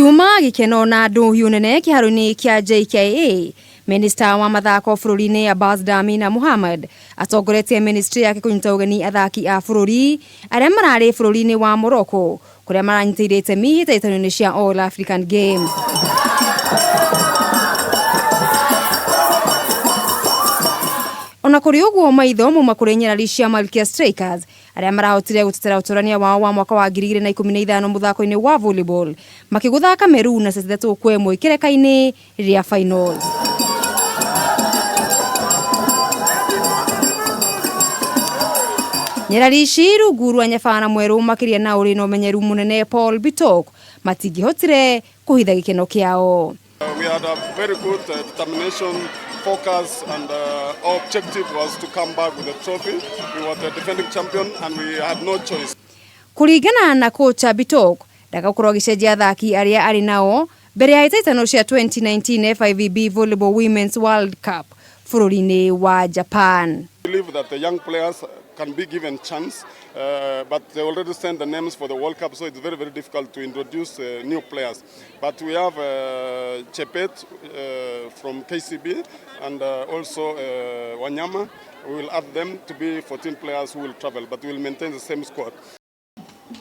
Kiuma gĩkeno na ndũhiũ nene kĩharo-inĩ kĩa JKIA. Minista wa mathako bũrũri-inĩ Ambassador Amina Mohamed atongoretie ministry yake kũnyita ũgeni athaki a bũrũri arĩa mararĩ bũrũri-inĩ wa Morocco kũrĩa maranyitĩire itemi hĩtahĩtano-inĩ cia All African Games. Ona kũrĩ ũguo, maitho mauma kũrĩ nyarari cia Malkia Strikers arĩa marahotire gũtetera ũtorania wao wa mwaka wa 2015 mũthako-inĩ wa volleyball makĩgũtha Cameroon na seti 3-1 ikereka-inĩ rĩa final. Nyarari ici rungu rwa nyabana mwerũ makĩria na ũrĩ na ũmenyeru mũnene Paul Bitok matingĩhotire kũhitha gĩkeno kĩao. We had a very good determination, focus, and our objective was to come back with a trophy. We were the defending champion and we had no choice. Kũringana na kocha Bitok, ndagakorwo agĩcenjia athaki arĩa arĩ nao mbere ya hĩtahĩtano cia 2019 FIVB Volleyball Women's World Cup bũrũri-inĩ wa Japan. I believe that the young players can be given chance, but they already sent the names for the World Cup, so it's very, very difficult to introduce new players. But we have Chepet from KCB and also Wanyama. We will add them to be 14 players who will travel, but we will maintain the same squad.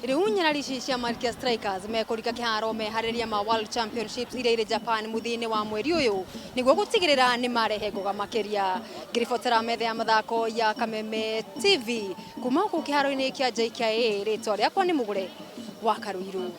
Rĩu nyarari ici cia Malkia Strikers mekũrika kĩharo meharĩria ma World Championships iria irĩ Japan mũthia-inĩ wa mweri ũyũ nĩguo gũtigĩrĩra nĩ marehe ngoga makĩria. Ngĩribotera metha ya mathako ya Kameme TV kuma gũkũ kĩharo-inĩ kĩa JKIA, rĩtwa rĩakwa nĩ Mũgũre wa Karũirũ.